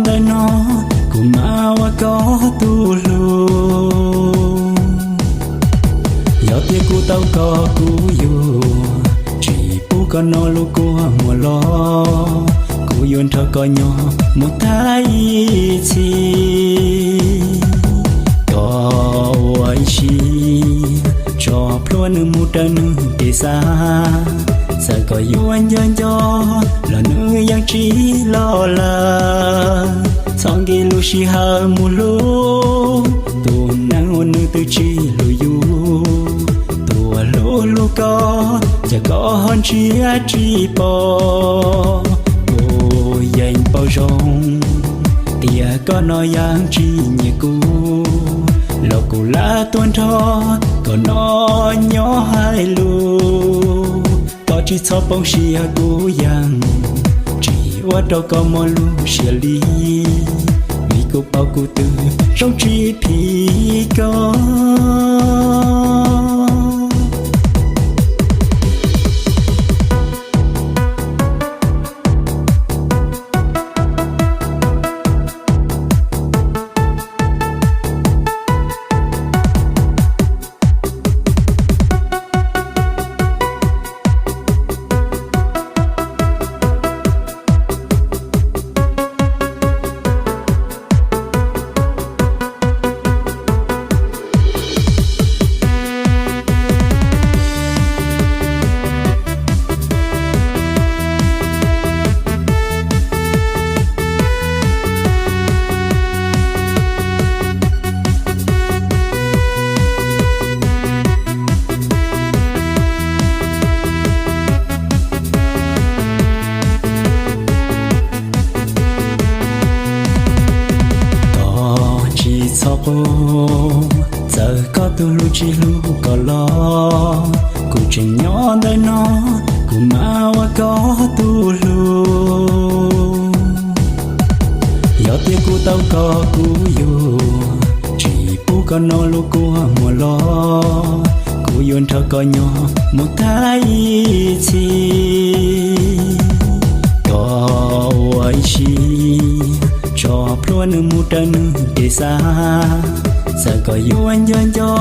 ntawm no, kuv mam ua koj tus hlub. Yog tias kuv tau koj kuv yuav tsis pub koj noj lub kua muag los, kuv yuav nrog koj nyob mus tag ib txhis. Koj ua ib siab tso plhuav nws mus raws nws kev xav, txawm koj yuav nco nco los nws yeej tsis los lawm. Txhob nkim lub sij hawm mus hlub tus neeg uas nws twb tsis hlub yus. Tus uas hlub hlub koj, cas koj ho ntsia tsis pom? Kuv yeej paub zoo tias koj no yeej tsis nyiam kuv, los kuv lam tuaj nrog koj no nyob hais lus. Koj tsis txhob poob siab, kuv yeej tsis ua rau koj mob lub siab li, vim kuv paub kuv twb zoo tsis phim koj. Koj tsis txhob quaj, txawm koj tus hlub tsis hlub koj los, kuv tseem nyob ntawm no, kuv mam ua koj tus hlub. Yog tias kuv tau koj kuv yuav tsis pub koj noj lub kua muag los, kuv yuav nrog koj nyob mus tag ib txhis. Koj ua ib siab tso plhuav nws mus raws nws kev xav, txawm koj yuav nco nco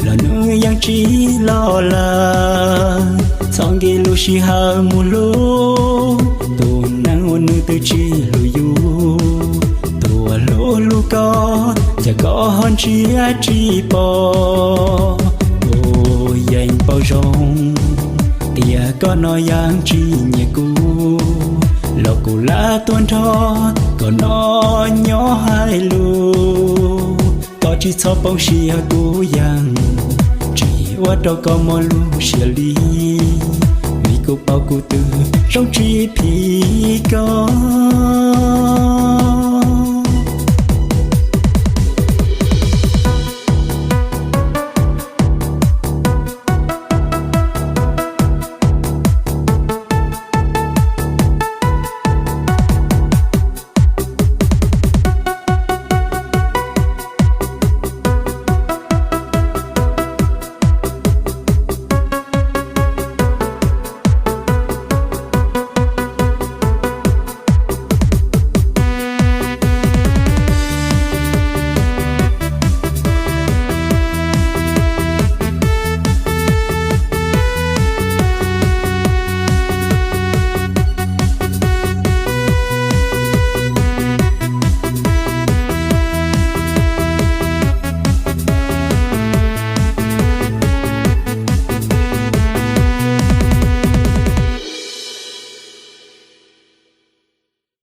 los nws yeej tsis los lawm. Txhob nkim lub sij hawm mus hlub tus neeg uas nws twb tsis hlub yus. Tus uas hlub hlub koj, cas koj ho ntsia tsis pom? Kuv yeej paub zoo tias koj no yeej tsis nyiam kuv, los kuv lam tuaj nrog koj no nyob hais lus. Koj tsis txhob poob siab, kuv yeej tsis ua rau koj mob lub siab li, vim kuv paub kuv twb zoo tsis phim koj.